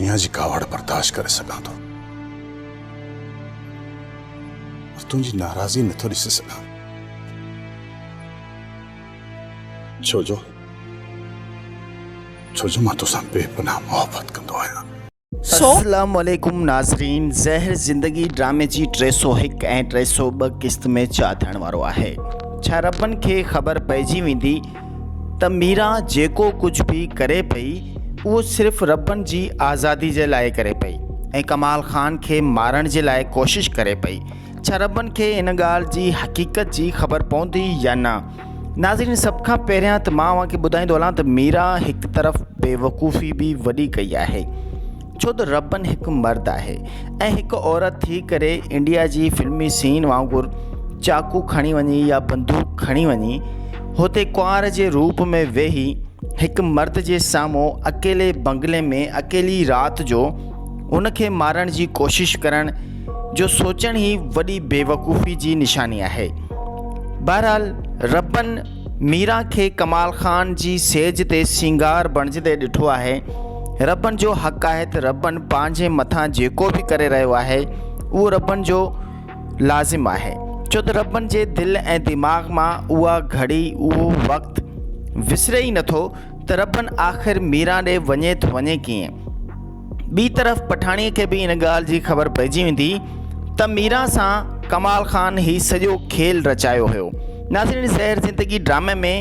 دنيا جي ڪاوڙ برداشت ڪري سگهان ٿو پر تنهنجي ناراضي نٿو ڏسي سگهان. ڇو جو ڇو جو مان توسان بي پناهه محبت ڪندو آهيان. السلام عليڪم ناظرين زهر زندگي ڊرامي جي 301 ۽ 302 قسط ۾ ڇا ٿيڻ وارو آهي ڇا ربن کي خبر پئجي ويندي ته ميران جيڪو ڪجهه به ڪري پئي اهو صرف ربن جي آزادي جي لاء ڪري پئي ۽ ڪمال خان کي مارڻ جي لاء ڪوشش ڪري پئي ڇا ربن کي ان ڳالهه جي حقيقت جي خبر پوندي يا نه؟ ناظرين سڀ کان پهريان ته مان اوهان کي ٻڌائيندو هلان ته ميرا هڪ طرف بيوقوفي به وڏي ڪئي آهي ڇو ته ربن هڪ مرد آهي ۽ هڪ عورت ٿي ڪري انڊيا جي فلمي سين وانگر چاقو کڻي وڃي يا بندوق کڻي وڃي هتي ڪنوار جي روپ ۾ ويهي هڪ مرد جي سامهون اڪيلي بنگلي ۾ اڪيلي رات جو ان کي مارڻ جي ڪوشش ڪرڻ جو سوچڻ ئي وڏي بيوقوفي جي نشاني آهي. بهرحال ربن ميران کي ڪمال خان جي سيج تي سينگار بڻجندي ڏٺو آهي. ربن جو حق آهي ته ربن پنهنجي مٿان جيڪو به ڪري رهيو آهي اهو ربن جو لازم آهي ڇو ته ربن جي دل ۽ دماغ مان اها گهڙي اهو وقت وسري ئي نٿو ته ربن آخر ميران ڏي وڃي ته وڃي ڪيئن؟ ٻي طرف پٺاڻيء کي به ان ڳالهه جي خبر پئجي ويندي ته ميران سان ڪمال خان هي سڄو کيل رچايو هيو. ناظرين زهر زندگي ڊرامي ۾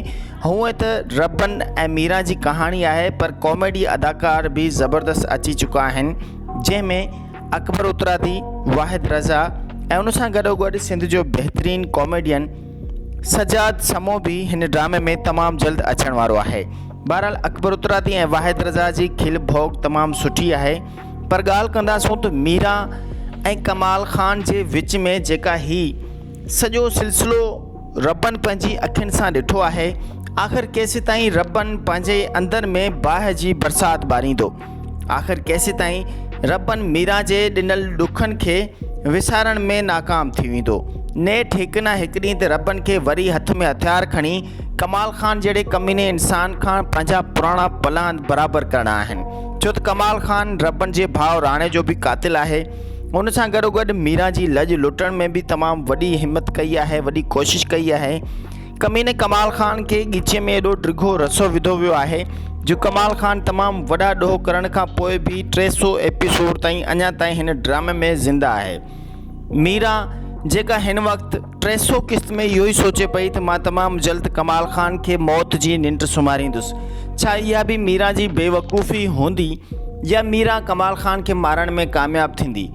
هونئن ته ربن ۽ ميران جي ڪهاڻي آهي پر ڪاميڊي اداڪار به زبردست اچي چڪا آهن جنهن ۾ اڪبر اترادي، واحد رضا ۽ ان سان گڏوگڏ سنڌ جو بهترين ڪاميڊين سجاد سمون به هن ڊرامي ۾ تمام جلد اچڻ وارو آهي. بهرحال اڪبر اترادي ۽ واحد رضا جي کل ڀوڳ تمام سٺي آهي پر ڳالهه ڪنداسون ته ميرا ۽ ڪمال خان جي وچ ۾ جيڪا هي سڄو سلسلو ربن پنهنجي اکين سان ڏٺو آهي آخر ڪيسيتائين ربن پنهنجي اندر ۾ باهه جي برسات ٻاريندو آخر ڪيسيتائين ربن ميران جي ڏنل ڏکن کي وسارڻ ۾ ناڪام ٿي ويندو. نيٺ هڪ نه هڪ ڏينهن ته ربن کي وري هٿ ۾ هٿيار کڻي ڪمال خان جهڙي ڪميني انسان کان پنهنجا پراڻا پلاند برابر ڪرڻا آهن. ڇو ته ڪمال خان ربن جي ڀاء راڻي جو به قاتل آهي. ان سان گڏوگڏ ميران جي لڄ لٽڻ ۾ به تمام وڏي همت ڪئي آهي، وڏي ڪوشش ڪئي آهي. ڪميني ڪمال خان کي ڳچيء ۾ ايڏو ڊگهو رسو وڌو ويو آهي جو ڪمال خان تمام وڏا ڏوهه ڪرڻ کان پوء به 300 ايپيسوڊ تائين اڃا تائين هن ڊرامي ۾ زنده آهي. ميران جيڪا هن وقت 300 قسط ۾ اهو ئي سوچي پئي ته مان تمام جلد ڪمال خان کي موت جي ننڊ سمهاريندس. ڇا اها به ميران جي بيوقوفي هوندي يا ميران ڪمال خان کي مارڻ ۾ ڪامياب ٿيندي؟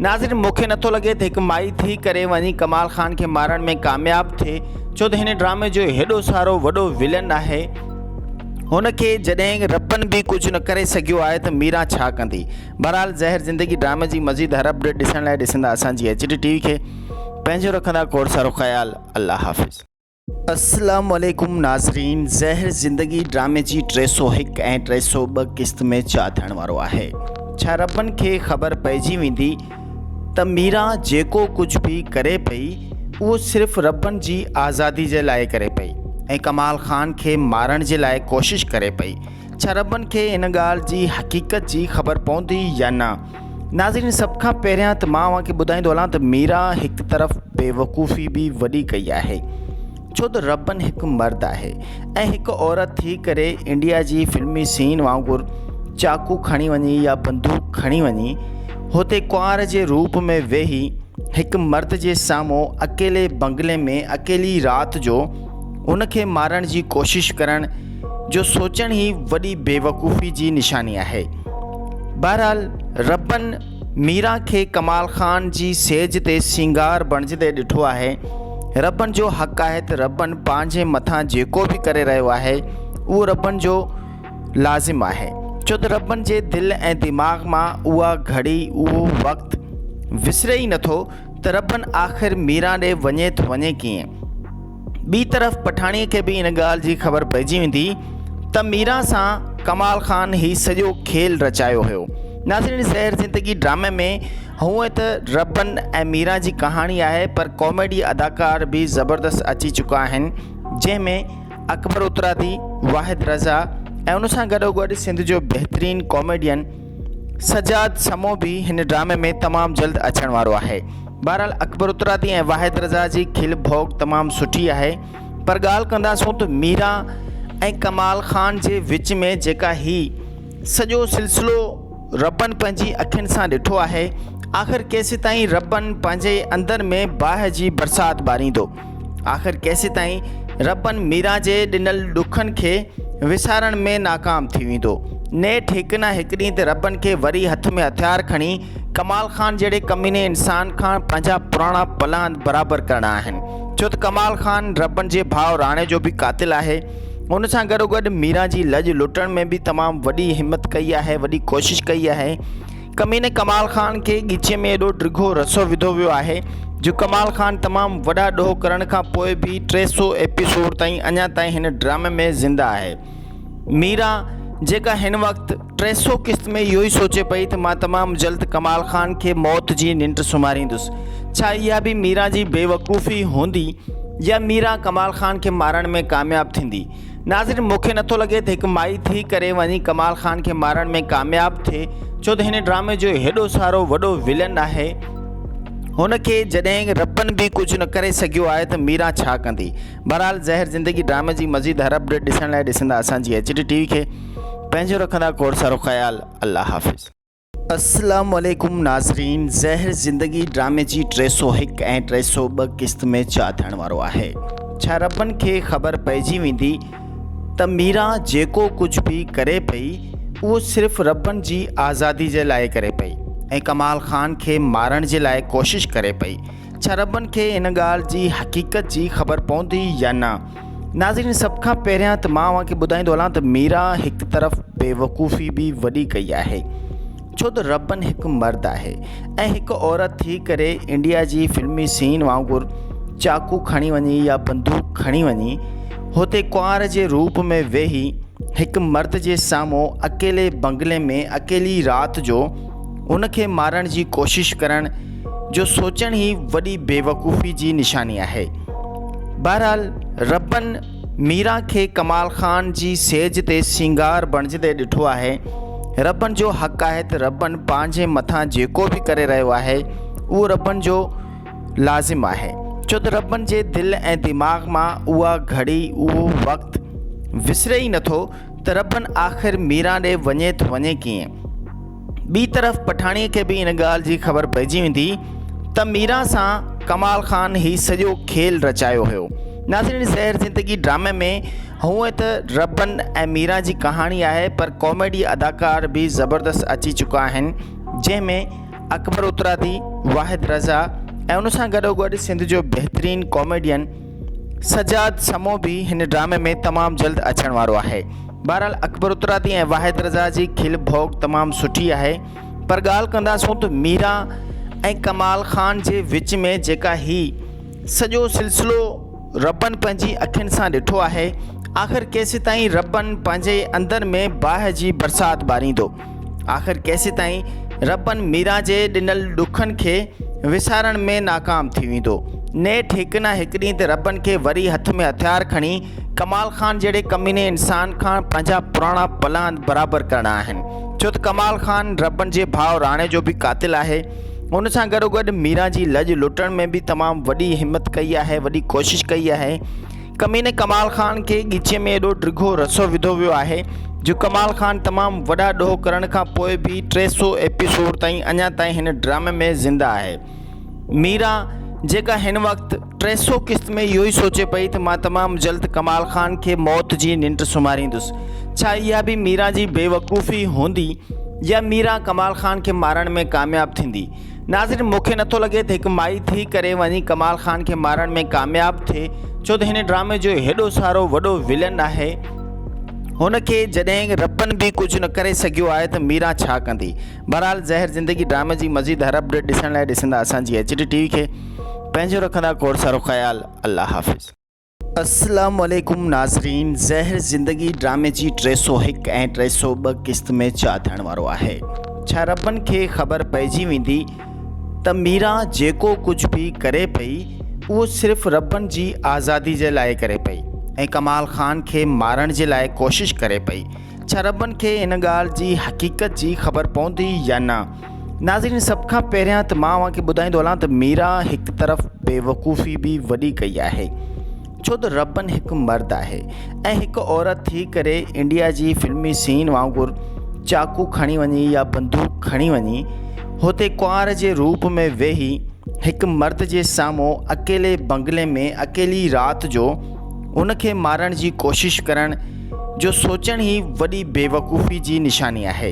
ناظرين مون کي نٿو لڳي ته هڪ مائي ٿي ڪري وڃي ڪمال خان کي مارڻ ۾ ڪامياب ٿئي ڇو ته هن ڊرامي جو هيڏو سارو وڏو ولن آهي هن کي جڏهن ربن به ڪجهه نه ڪري سگهيو آهي ته ميران ڇا ڪندي بهرحال زهر زندگي ڊرامي جي مزيد هر اپڊيٽ ڏسڻ لاء ڏسندا اسان جي ايڇ ڊي ٽي وي کي پنهنجو رکندا کوڙ سارو خيال الله حافظ. السلام عليڪم ناظرين زهر زندگي ڊرامي جي 301 ۽ 302 قسط ۾ ڇا ٿيڻ وارو آهي ڇا ربن کي خبر پئجي ويندي ته ميران جيڪو ڪجهه به ڪري پئي اهو صرف ربن جي آزادي جي لاء ڪري پئي ۽ ڪمال خان کي مارڻ جي لاء ڪوشش ڪري پئي ڇا ربن کي ان ڳالهه جي حقيقت جي خبر پوندي يا نه؟ ناظرين سڀ کان پهريان ته مان اوهان کي ٻڌائيندو هلان ته ميران هڪ طرف بيوقوفي به وڏي ڪئي آهي ڇو ته ربن هڪ مرد آهي ۽ هڪ عورت ٿي ڪري انڊيا جي فلمي سين وانگر چاقو کڻي وڃي يا بندوق کڻي وڃي هتي ڪنوار جي روپ ۾ ويهي هڪ مرد جي سامهون اڪيلي بنگلي ۾ اڪيلي رات جو ان کي مارڻ جي ڪوشش ڪرڻ جو سوچڻ ئي وڏي بيوقوفي جي نشاني آهي. بهرحال ربن ميران کي ڪمال خان جي سيج تي سينگار بڻجندي ڏٺو آهي. ربن جو حق آهي ته ربن پنهنجي مٿان جيڪو به ڪري رهيو آهي اهو ربن جو لازم آهي ڇو ته ربن جي دل ۽ دماغ مان اها گهڙي اهو وقت وسري ئي نٿو ته ربن آخر ميران ڏي وڃي ته وڃي ڪيئن؟ ٻي طرف پٺاڻيء کي به ان ڳالهه جي خبر پئجي ويندي ته ميران سان ڪمال خان هي سڄو کيل رچايو هيو. ناظرين زهر زندگي ڊرامي ۾ هونئن ته ربن ۽ ميران جي ڪهاڻي آهي پر ڪاميڊي اداڪار به زبردست اچي چڪا آهن جنهن ۾ اڪبر اترادي، واحد رضا ۽ ان سان گڏوگڏ سنڌ جو بهترين ڪاميڊين سجاد سمو به هن ڊرامي ۾ تمام جلد اچڻ وارو آهي. بهرحال اڪبر اترادي ۽ واحد رضا جي کل ڀوڳ تمام سٺي آهي پر ڳالهه ڪنداسون ته ميرا ۽ ڪمال خان جي وچ ۾ جيڪا هي سڄو سلسلو ربن پنهنجي اکين سان ڏٺو آهي آخر ڪيسيتائين ربن پنهنجي اندر ۾ باهه جي برسات ٻاريندو. آخر ڪيسيتائين ربن ميران جي ڏنل ڏکن کي وسارڻ ۾ ناڪام ٿي ويندو. نيٺ هڪ نه هڪ ڏينهن ته ربن کي وري هٿ ۾ هٿيار کڻي ڪمال خان جهڙي ڪميني انسان کان پنهنجا پراڻا پلاند برابر ڪرڻا آهن. ڇو ته ڪمال خان ربن جي ڀاء راڻي جو به قاتل آهي. ان سان گڏوگڏ ميران جي لڄ لٽڻ ۾ به تمام وڏي همت ڪئي آهي، وڏي ڪوشش ڪئي آهي. ڪميني ڪمال خان کي ڳچيء ۾ ايڏو ڊگهو رسو وڌو ويو آهي جو ڪمال خان تمام وڏا ڏوهه ڪرڻ کان پوء به 300 ايپيسوڊ تائين اڃا تائين هن ڊرامي ۾ زنده آهي. ميرا جيڪا هن وقت 300 قسط ۾ اهو ئي سوچي پئي ته مان تمام جلد ڪمال خان کي موت جي ننڊ سمهاريندس. ڇا اها به ميرا جي بيوقوفي هوندي يا ميرا ڪمال خان کي مارڻ ۾ ڪامياب ٿيندي؟ ناظرين مون کي نٿو لڳي ته هڪ مائي ٿي ڪري وڃي ڪمال خان کي مارڻ ۾ ڪامياب ٿئي ڇو ته هن ڊرامي جو هيڏو سارو وڏو ولن آهي هن کي جڏهن ربن به ڪجهه نه ڪري سگهيو آهي ته ميران ڇا ڪندي بهرحال زهر زندگي ڊرامي جي مزيد هر اپڊيٽ ڏسڻ لاء ڏسندا اسان جي ايڇ ڊي ٽي وي کي پنهنجو رکندا کوڙ سارو خيال الله حافظ. السلام عليڪم ناظرين زهر زندگي ڊرامي جي 301 ۽ 302 قسط ۾ ڇا ٿيڻ وارو آهي ڇا ربن کي خبر پئجي ويندي ته ميران جيڪو ڪجهه به ڪري پئي اهو صرف ربن جي آزادي جي لاء ڪري پئي ۽ ڪمال خان کي مارڻ جي لاء ڪوشش ڪري پئي ڇا ربن کي ان ڳالهه جي حقيقت جي خبر پوندي يا نه ناظرين سڀ کان پهريان ته مان اوهان کي ٻڌائيندو هلان ته ميرا هڪ طرف بيوقوفي به وڏي ڪئي آهي ڇو ته ربن هڪ مرد آهي ۽ هڪ عورت ٿي ڪري انڊيا جي فلمي سين وانگر چاقو کڻي وڃي يا بندوق کڻي وڃي هتي ڪنوار جي روپ ۾ ويهي هڪ مرد جي سامهون اڪيلي بنگلي ۾ اڪيلي رات جو ان کي مارڻ جي ڪوشش ڪرڻ جو سوچڻ ئي وڏي بيوقوفي جي نشاني آهي. بهرحال ربن ميران کي ڪمال خان جي سيج تي سينگار بڻجندي ڏٺو آهي. ربن جو حق آهي ته ربن پنهنجي مٿان جيڪو به ڪري رهيو آهي اهو ربن جو لازم آهي ڇو ته ربن جي دل ۽ دماغ مان اها گهڙي اهو وقت وسري ئي نٿو ته ربن آخر ميران ڏي وڃي ته وڃي ڪيئن؟ ٻي طرف پٺاڻيء کي به ان ڳالهه جي خبر پئجي ويندي ته ميران سان ڪمال خان هي سڄو کيل رچايو هيو. ناظرين زهر زندگي ڊرامي ۾ هونئن ته ربن ۽ ميران جي ڪهاڻي آهي پر ڪاميڊي اداڪار به زبردست اچي چڪا آهن جنهن ۾ اڪبر اترادي، واحد رضا ۽ ان سان گڏوگڏ سنڌ جو بهترين ڪاميڊين سجاد سمو به هن ڊرامي ۾ تمام جلد اچڻ وارو آهي. بهرحال اڪبر اترادي ۽ واحد رضا جي کل ڀوڳ تمام سٺي آهي پر ڳالهه ڪنداسون ته ميران ۽ ڪمال خان جي وچ ۾ جيڪا هي سڄو سلسلو ربن پنهنجي اکين سان ڏٺو آهي آخر ڪيسيتائين ربن پنهنجي اندر ۾ باهه جي برسات ٻاريندو آخر ڪيسيتائين ربن ميران جي ڏنل ڏکن کي وسارڻ ۾ ناڪام ٿي ويندو. نيٺ هڪ نه هڪ ڏينهن ته ربن کي وري هٿ ۾ هٿيار کڻي ڪمال خان جهڙي ڪميني انسان کان پنهنجا پراڻا پلاند برابر ڪرڻا آهن. ڇو ته ڪمال خان ربن جي ڀاء راڻي جو به قاتل آهي. ان سان گڏوگڏ ميران جي لڄ لٽڻ ۾ به تمام وڏي همت ڪئي آهي، وڏي ڪوشش ڪئي آهي. ڪميني ڪمال خان کي ڳچيء ۾ ايڏو ڊگهو رسو وڌو ويو آهي جو ڪمال خان تمام وڏا ڏوهه ڪرڻ کان پوء به 300 ايپيسوڊ تائين اڃا تائين هن ڊرامي ۾ زنده آهي. ميران جيڪا هن وقت 300 قسط ۾ اهو ئي سوچي پئي ته مان تمام جلد ڪمال خان کي موت جي ننڊ سمهاريندس. ڇا اها به ميران جي بيوقوفي هوندي يا ميران ڪمال خان کي مارڻ ۾ ڪامياب ٿيندي؟ ناظرين مون کي نٿو لڳي ته هڪ مائي ٿي ڪري وڃي ڪمال خان کي مارڻ ۾ ڪامياب ٿئي ڇو ته هن ڊرامي جو هيڏو سارو وڏو ولن آهي هن کي جڏهن ربن به ڪجهه نه ڪري سگهيو آهي ته ميران ڇا ڪندي بهرحال زهر زندگي ڊرامي جي مزيد هر اپڊيٽ ڏسڻ لاء ڏسندا اسان جي ايڇ ڊي ٽي وي کي پنهنجو رکندا کوڙ سارو خيال الله حافظ. السلام عليڪم ناظرين زهر زندگي ڊرامي جي 301 ۽ 302 قسط ۾ ڇا ٿيڻ وارو آهي ڇا ربن کي خبر پئجي ويندي ته ميران جيڪو ڪجهه به ڪري پئي اهو صرف ربن جي آزادي جي لاء ڪري پئي ۽ ڪمال خان کي مارڻ جي لاء ڪوشش ڪري پئي. ڇا ربن کي ان ڳالهه جي حقيقت جي خبر پوندي يا نه؟ ناظرين سڀ کان پهريان ته مان اوهان کي ٻڌائيندو هلان ته ميرا هڪ طرف بيوقوفي به وڏي ڪئي آهي ڇو ته ربن هڪ مرد آهي ۽ هڪ عورت ٿي ڪري انڊيا جي فلمي سين وانگر چاقو کڻي وڃي يا بندوق کڻي وڃي هتي ڪنوار جي روپ ۾ ويهي هڪ مرد جي سامهون اڪيلي بنگلي ۾ اڪيلي رات جو ان کي مارڻ جي ڪوشش ڪرڻ جو سوچڻ ئي وڏي بيوقوفي جي نشاني آهي.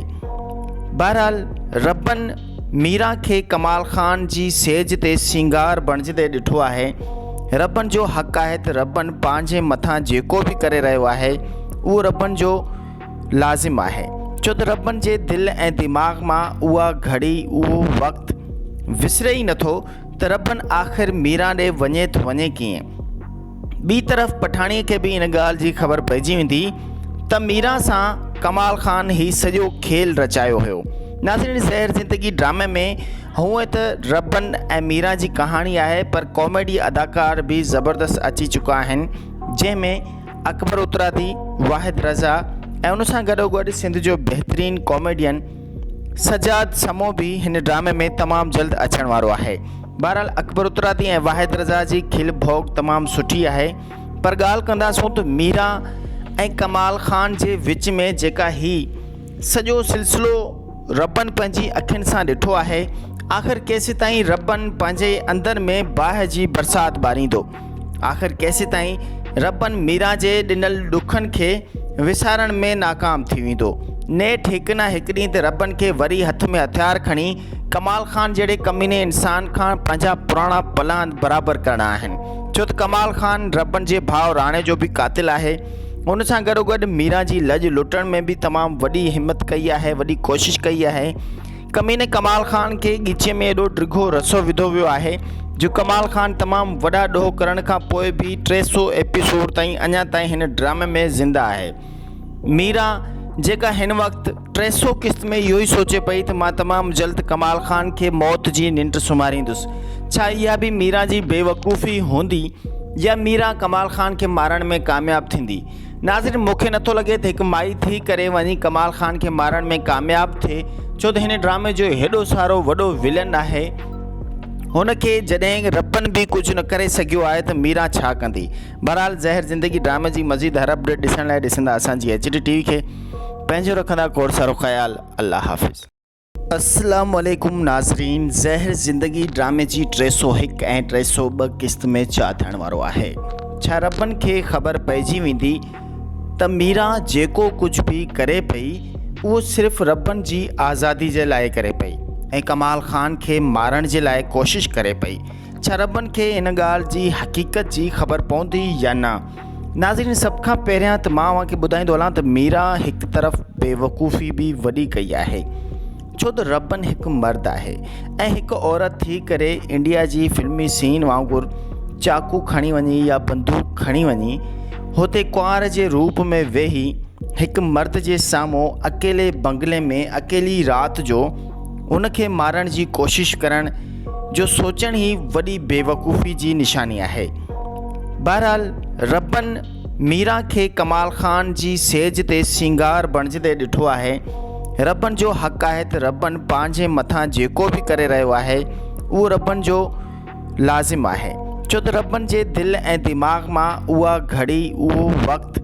بهرحال ربن ميران کي ڪمال خان جي سيج تي سينگار بڻجندي ڏٺو آهي. ربن جو حق آهي ته ربن پنهنجي مٿان جيڪو به ڪري رهيو آهي اهو ربن جو لازم آهي ڇو ته ربن جي دل ۽ دماغ مان اها گهڙي اهو وقت وسري ئي نٿو ته ربن آخر ميران ڏي وڃي ته وڃي ڪيئن؟ ٻي طرف پٺاڻيء کي به ان ڳالهه جي خبر پئجي ويندي ته ميران سان ڪمال خان هي سڄو کيل رچايو هيو. ناظرين زهر زندگي ڊرامي ۾ هونئن ته ربن ۽ ميران جي ڪهاڻي آهي پر ڪاميڊي اداڪار به زبردست اچي چڪا آهن جنهن ۾ اڪبر اترادي، واحد رضا ۽ ان سان گڏوگڏ سنڌ جو بهترين ڪاميڊين سجاد سمو به هن ڊرامي ۾ تمام جلد اچڻ وارو آهي. بهرحال اڪبر اترادي ۽ واحد رضا جي کل ڀوڳ تمام سٺي آهي پر ڳالهه ڪنداسون ته ميرا ۽ ڪمال خان جي وچ ۾ جيڪا هي سڄو سلسلو ربن پنهنجي اکين سان ڏٺو آهي آخر ڪيسيتائين ربن پنهنجي اندر ۾ باهه جي برسات ٻاريندو. آخر ڪيسيتائين ربن ميران جي ڏنل ڏکن کي وسارڻ ۾ ناڪام ٿي ويندو. نيٺ هڪ نه هڪ ڏينهن ته ربن کي وري هٿ ۾ هٿيار کڻي ڪمال خان جهڙي ڪميني انسان کان پنهنجا پراڻا پلاند برابر ڪرڻا آهن. ڇو ته ڪمال خان ربن جي ڀاء راڻي جو به قاتل آهي. ان سان گڏوگڏ ميران جي لڄ لٽڻ ۾ به تمام وڏي همت ڪئي آهي، وڏي ڪوشش ڪئي آهي. ڪميني ڪمال خان کي ڳچيء ۾ ايڏو ڊگهو رسو وڌو ويو آهي جو ڪمال خان تمام وڏا ڏوهه ڪرڻ کان پوء به 300 ايپيسوڊ تائين اڃا تائين هن ڊرامي ۾ زنده آهي. ميرا جيڪا هن وقت 300 قسط ۾ اهو ئي سوچي پئي ته مان تمام جلد ڪمال خان کي موت جي ننڊ سمهاريندس. ڇا اها به ميرا جي بيوقوفي هوندي يا ميرا ڪمال خان کي مارڻ ۾ ڪامياب ٿيندي؟ ناظرين مون کي نٿو لڳي ته هڪ مائي ٿي ڪري وڃي ڪمال خان کي مارڻ ۾ ڪامياب ٿئي ڇو ته هن ڊرامي جو هيڏو سارو وڏو ولن آهي هن کي جڏهن ربن به ڪجهه نه ڪري سگهيو آهي ته ميران ڇا ڪندي بهرحال زهر زندگي ڊرامي جي مزيد هر اپڊيٽ ڏسڻ لاء ڏسندا اسان جي ايڇ ڊي ٽي وي کي پنهنجو رکندا کوڙ سارو خيال الله حافظ. السلام عليڪم ناظرين زهر زندگي ڊرامي جي 301 ۽ 302 قسط ۾ ڇا ٿيڻ وارو آهي ڇا ربن کي خبر پئجي ويندي ته ميران جيڪو ڪجهه به ڪري پئي اهو صرف ربن جي آزادي جي لاء ڪري پئي ۽ ڪمال خان کي مارڻ جي لاء ڪوشش ڪري پئي ڇا ربن کي ان ڳالهه جي حقيقت جي خبر پوندي يا نه ناظرين سڀ کان پهريان ته مان اوهان کي ٻڌائيندو هلان ته ميران هڪ طرف بيوقوفي به وڏي ڪئي آهي ڇو ته ربن هڪ مرد آهي ۽ هڪ عورت ٿي ڪري انڊيا جي فلمي سين وانگر چاقو کڻي وڃي يا بندوق کڻي وڃي هتي ڪنوار جي روپ ۾ ويهي هڪ مرد جي سامهون اڪيلي بنگلي ۾ اڪيلي رات جو ان کي مارڻ جي ڪوشش ڪرڻ جو سوچڻ ئي وڏي بيوقوفي جي نشاني آهي. بهرحال ربن ميران کي ڪمال خان جي سيج تي سينگار بڻجندي ڏٺو آهي. ربن جو حق آهي ته ربن پنهنجي مٿان جيڪو به ڪري رهيو آهي اهو ربن جو لازم آهي ڇو ته ربن جي دل ۽ دماغ مان اها گهڙي اهو وقت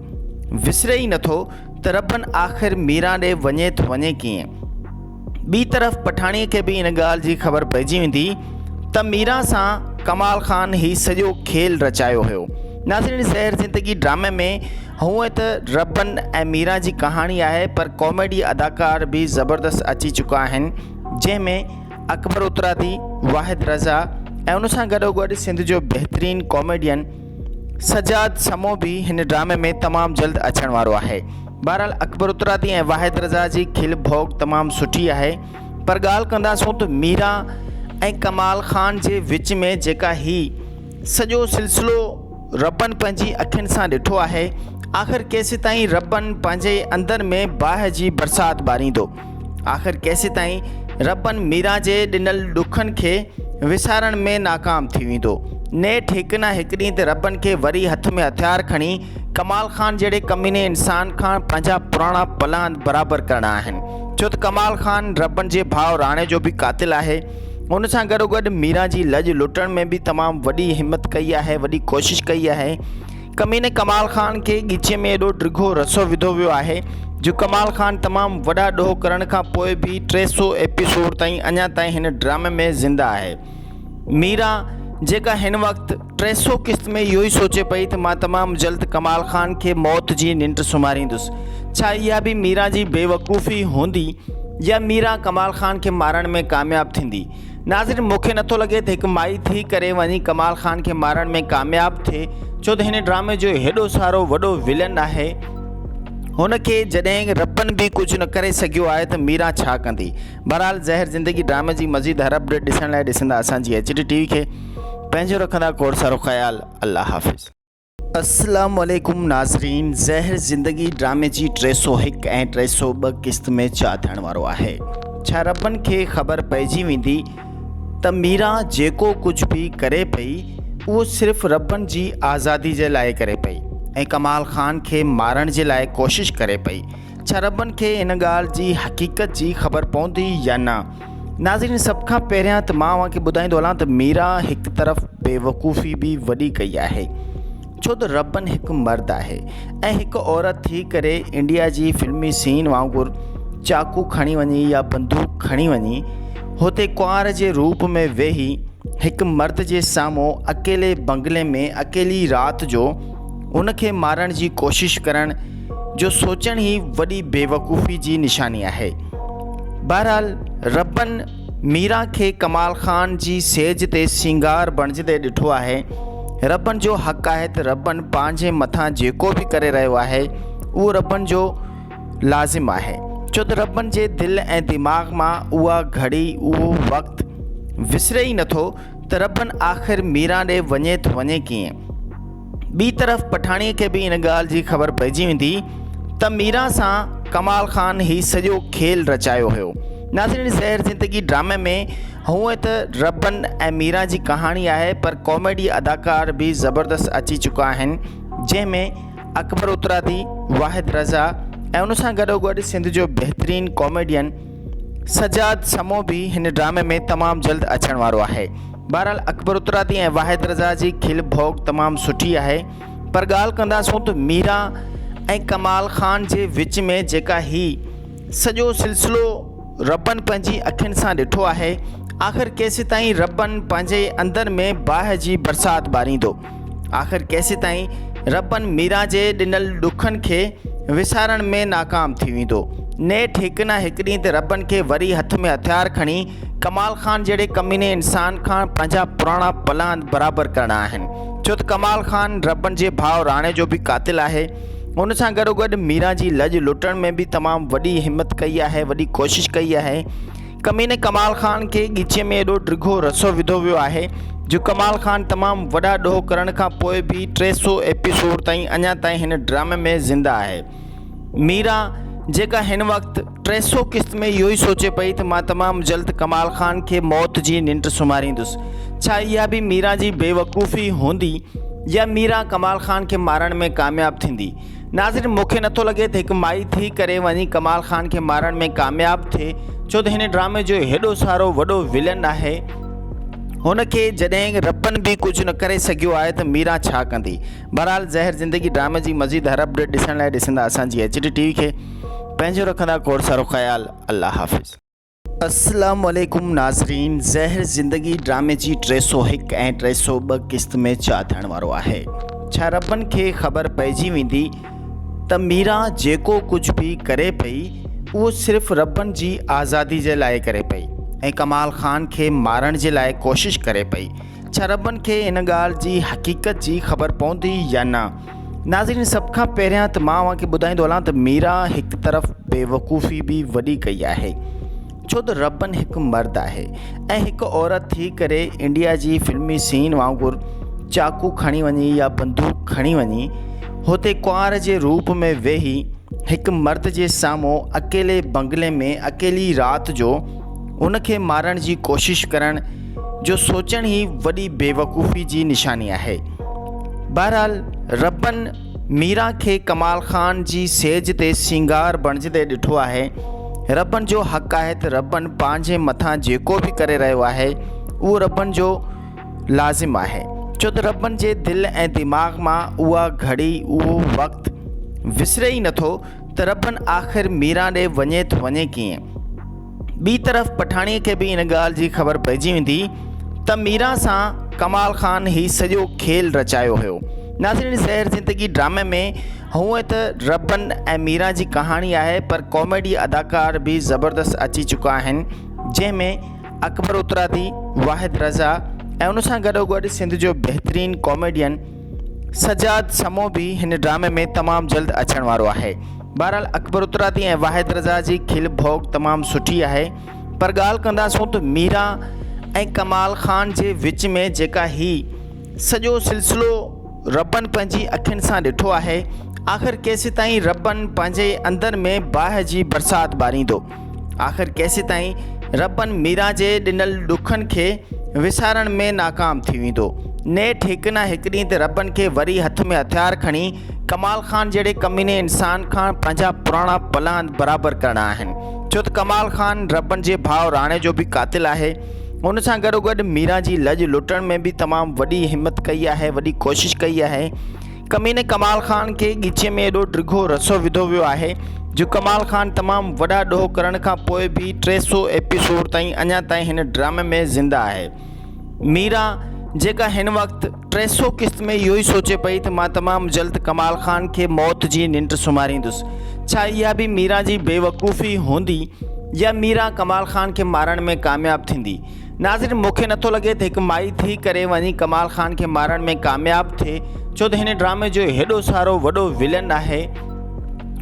وسري ئي نٿو ته ربن آخر ميران ڏي وڃي ته وڃي ڪيئن؟ ٻي طرف پٺاڻيء کي به ان ڳالهه جي خبر پئجي ويندي ته ميران سان ڪمال خان هي سڄو کيل رچايو هيو. ناظرين زهر زندگي ڊرامي ۾ هونئن ته ربن ۽ ميران جي ڪهاڻي آهي پر ڪاميڊي اداڪار به زبردست اچي چڪا آهن جنهن ۾ اڪبر اترادي، واحد رضا ۽ ان سان گڏوگڏ سنڌ جو بهترين ڪاميڊين سجاد سمو به هن ڊرامي ۾ تمام جلد اچڻ وارو آهي. بهرحال اڪبر اترادي ۽ واحد رضا جي کل ڀوڳ تمام سٺي آهي پر ڳالهه ڪنداسون ته ميران ۽ ڪمال خان جي وچ ۾ جيڪا هي سڄو سلسلو ربن پنهنجي اکين سان ڏٺو آهي آخر ڪيسيتائين ربن پنهنجي اندر ۾ باهه جي برسات ٻاريندو آخر ڪيسيتائين ربن ميران جي ڏنل ڏکن کي وسارڻ ۾ ناڪام ٿي ويندو. نيٺ هڪ نه هڪ ڏينهن ته ربن کي وري هٿ ۾ هٿيار کڻي ڪمال خان جهڙي ڪميني انسان کان پنهنجا پراڻا پلاند برابر ڪرڻا آهن. ڇو ته ڪمال خان ربن جي ڀاء راڻي جو به قاتل آهي. ان سان گڏوگڏ ميران جي لڄ لٽڻ ۾ به تمام وڏي همت ڪئي آهي، وڏي ڪوشش ڪئي آهي. ڪميني ڪمال خان کي ڳچيء ۾ ايڏو ڊگهو رسو وڌو ويو آهي جو ڪمال خان تمام وڏا ڏوهه ڪرڻ کان پوء به 300 ايپيسوڊ تائين اڃا تائين هن ڊرامي ۾ زنده آهي. ميران جيڪا هن وقت 300 قسط ۾ اهو ئي سوچي پئي ته مان تمام جلد ڪمال خان کي موت جي ننڊ سمهاريندس. ڇا اها به ميران جي بيوقوفي هوندي يا ميران ڪمال خان کي مارڻ ۾ ڪامياب ٿيندي؟ ناظرين مون کي نٿو لڳي ته هڪ مائي ٿي ڪري وڃي ڪمال خان کي مارڻ ۾ ڪامياب ٿئي ڇو ته هن ڊرامي جو هيڏو سارو وڏو ولن آهي هن کي جڏهن ربن به ڪجهه نه ڪري سگهيو آهي ته ميران ڇا ڪندي بهرحال زهر زندگي ڊرامي جي مزيد هر اپڊيٽ ڏسڻ لاء ڏسندا اسان جي ايڇ ڊي ٽي وي کي پنهنجو رکندا کوڙ سارو خيال الله حافظ. السلام عليڪم ناظرين زهر زندگي ڊرامي جي 301 ۽ 302 قسط ۾ ڇا ٿيڻ وارو آهي ڇا ربن کي خبر پئجي ويندي ته ميران جيڪو ڪجهه به ڪري پئي اهو صرف ربن جي آزادي جي لاء ڪري پئي ۽ ڪمال خان کي مارڻ جي لاء ڪوشش ڪري پئي ڇا ربن کي ان ڳالهه جي حقيقت جي خبر پوندي يا نه؟ ناظرين سڀ کان پهريان ته مان اوهان کي ٻڌائيندو هلان ته ميرا هڪ طرف بيوقوفي به وڏي ڪئي آهي ڇو ته ربن هڪ مرد آهي ۽ هڪ عورت ٿي ڪري انڊيا جي فلمي سين وانگر چاقو کڻي وڃي يا بندوق کڻي وڃي هتي ڪنوار جي روپ ۾ ويهي هڪ مرد جي سامهون اڪيلي بنگلي ۾ اڪيلي رات جو ان کي مارڻ جي ڪوشش ڪرڻ جو سوچڻ ئي وڏي بيوقوفي جي نشاني آهي. بهرحال ربن ميران کي ڪمال خان جي سيج تي سينگار بڻجندي ڏٺو آهي. ربن جو حق آهي ته ربن پنهنجي مٿان جيڪو به ڪري رهيو آهي اهو ربن جو لازم آهي ڇو ته ربن جي دل ۽ دماغ مان اها گهڙي اهو وقت وسري ئي نٿو ته ربن آخر ميران ڏي وڃي ته وڃي ڪيئن؟ ٻي طرف پٺاڻيء کي به ان ڳالهه جي خبر پئجي ويندي ته ميران سان ڪمال خان هي سڄو کيل رچايو هيو. ناظرين زهر زندگي ڊرامي ۾ هونئن ته ربن ۽ ميران جي ڪهاڻي آهي پر ڪاميڊي اداڪار به زبردست اچي چڪا آهن جنهن ۾ اڪبر اترادي، واحد رضا ۽ ان سان گڏوگڏ سنڌ جو بهترين ڪاميڊين سجاد سمون به هن ڊرامي ۾ تمام جلد اچڻ وارو آهي. بهرحال اڪبر اترادي ۽ واحد رضا جي کل ڀوڳ تمام سٺي آهي پر ڳالهه ڪنداسون ته ميرا ۽ ڪمال خان جي وچ ۾ جيڪا هي سڄو سلسلو ربن پنهنجي اکين سان ڏٺو آهي آخر ڪيسيتائين ربن پنهنجي اندر ۾ باهه جي برسات باريندو آخر ڪيسيتائين ربن ميران جي ڏنل ڏکن کي وسارڻ ۾ ناڪام ٿي ويندو. نيٺ هڪ نه هڪ ڏينهن ته ربن کي وري هٿ ۾ هٿيار کڻي ڪمال خان جهڙي ڪميني انسان کان پنهنجا پراڻا پلاند برابر ڪرڻا آهن. ڇو ته ڪمال خان ربن جي ڀاء راڻي جو به قاتل آهي. ان سان گڏوگڏ ميران جي لڄ لٽڻ ۾ به تمام وڏي همت ڪئي آهي، وڏي ڪوشش ڪئي آهي. ڪميني ڪمال خان کي ڳچيء ۾ ايڏو ڊگهو رسو وڌو ويو آهي جو ڪمال خان تمام وڏا ڏوهه ڪرڻ کان پوء به 300 ايپيسوڊ تائين اڃا تائين هن ڊرامي ۾ زنده آهي. ميران جيڪا هن وقت 300 قسط ۾ اهو ئي سوچي پئي ته مان تمام جلد ڪمال خان کي موت جي ننڊ سمهاريندس. ڇا اها به ميران جي بيوقوفي هوندي يا ميران ڪمال خان کي مارڻ ۾ ڪامياب ٿيندي؟ ناظرين مون کي نٿو لڳي ته هڪ مائي ٿي ڪري وڃي ڪمال خان کي مارڻ ۾ ڪامياب ٿئي ڇو ته هن ڊرامي جو هيڏو سارو وڏو ولن آهي هن کي جڏهن ربن به ڪجهه نه ڪري سگهيو آهي ته ميران ڇا ڪندي بهرحال زهر زندگي ڊرامي جي مزيد هر اپڊيٽ ڏسڻ لاء ڏسندا اسان جي ايڇ ڊي ٽي وي کي پنهنجو رکندا کوڙ سارو خيال الله حافظ. السلام عليڪم ناظرين زهر زندگي ڊرامي جي 301 ۽ 302 قسط ۾ ڇا ٿيڻ وارو آهي ڇا ربن کي خبر پئجي ويندي ته ميران جيڪو ڪجهه به ڪري پئي اهو صرف ربن جي آزادي جي لاء ڪري پئي ۽ ڪمال خان کي مارڻ جي لاء ڪوشش ڪري پئي ڇا ربن کي ان ڳالهه جي حقيقت جي خبر پوندي يا نه؟ ناظرين سڀ کان پهريان ته مان اوهان کي ٻڌائيندو هلان ته ميران هڪ طرف بيوقوفي به وڏي ڪئي آهي ڇو ته ربن هڪ مرد آهي ۽ هڪ عورت ٿي ڪري انڊيا جي فلمي سين وانگر چاقو کڻي وڃي يا بندوق کڻي وڃي هتي ڪنوار جي روپ ۾ ويهي هڪ مرد جي سامهون اڪيلي بنگلي ۾ اڪيلي رات جو ان کي مارڻ جي ڪوشش ڪرڻ جو سوچڻ ئي وڏي بيوقوفي جي نشاني آهي. بهرحال ربن ميران کي ڪمال خان جي سيج تي سينگار بڻجندي ڏٺو آهي. ربن جو حق آهي ته ربن پنهنجي مٿان جيڪو به ڪري رهيو آهي اهو ربن جو لازم آهي ڇو ته ربن جي دل ۽ دماغ مان اها گهڙي اهو وقت وسري ئي نٿو ته ربن آخر ميران ڏي وڃي ته وڃي ڪيئن؟ ٻي طرف پٺاڻيء کي به ان ڳالهه جي خبر پئجي ويندي ته ميران سان ڪمال خان هي سڄو کيل رچايو هيو. ناظرين زهر زندگي ڊرامي ۾ هونئن ته ربن ۽ ميران جي ڪهاڻي آهي پر ڪاميڊي اداڪار به زبردست اچي چڪا آهن جنهن ۾ اڪبر اترادي، واحد رضا ۽ ان سان گڏوگڏ سنڌ جو بهترين ڪاميڊين سجاد سمو به هن ڊرامي ۾ تمام جلد اچڻ وارو آهي. بهرحال اڪبر اترادي ۽ واحد رضا جي کل ڀوڳ تمام سٺي آهي پر ڳالهه ڪنداسون ته ميرا ۽ ڪمال خان جي وچ ۾ جيڪا هي سڄو سلسلو ربن پنهنجي اکين سان ڏٺو آهي آخر ڪيسيتائين ربن پنهنجي اندر ۾ باهه جي برسات ٻاريندو. آخر ڪيسيتائين ربن ميران جي ڏنل ڏکن کي وسارڻ ۾ ناڪام ٿي ويندو. نيٺ هڪ نه هڪ ڏينهن ته ربن کي وري هٿ ۾ هٿيار کڻي ڪمال خان جهڙي ڪميني انسان کان پنهنجا پراڻا پلاند برابر ڪرڻا آهن. ڇو ته ڪمال خان ربن جي ڀاء راڻي جو به قاتل آهي. ان سان گڏوگڏ ميران جي لڄ لٽڻ ۾ به تمام وڏي همت ڪئي آهي، وڏي ڪوشش ڪئي آهي. ڪميني ڪمال خان کي ڳچيء ۾ ايڏو ڊگهو رسو وڌو ويو آهي جو ڪمال خان تمام وڏا ڏوهه ڪرڻ کان پوء به 300 ايپيسوڊ تائين اڃا تائين هن ڊرامي ۾ زنده آهي. ميرا جيڪا هن وقت 300 قسط ۾ اهو ئي سوچي پئي ته مان تمام جلد ڪمال خان کي موت جي ننڊ سمهاريندس. ڇا اها به ميرا جي بيوقوفي هوندي يا ميرا ڪمال خان کي مارڻ ۾ ڪامياب ٿيندي؟ ناظرين مون کي نٿو لڳي ته هڪ مائي ٿي ڪري وڃي ڪمال خان کي مارڻ ۾ ڪامياب ٿئي ڇو ته هن ڊرامي جو هيڏو سارو وڏو ولن آهي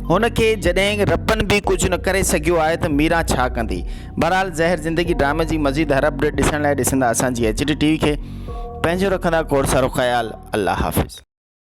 هن کي جڏهن ربن به ڪجهه نه ڪري سگهيو آهي ته ميران ڇا ڪندي بهرحال زهر زندگي ڊرامي جي مزيد هر اپڊيٽ ڏسڻ لاء ڏسندا اسان جي ايڇ ڊي ٽي وي کي پنهنجو رکندا کوڙ سارو خيال الله حافظ.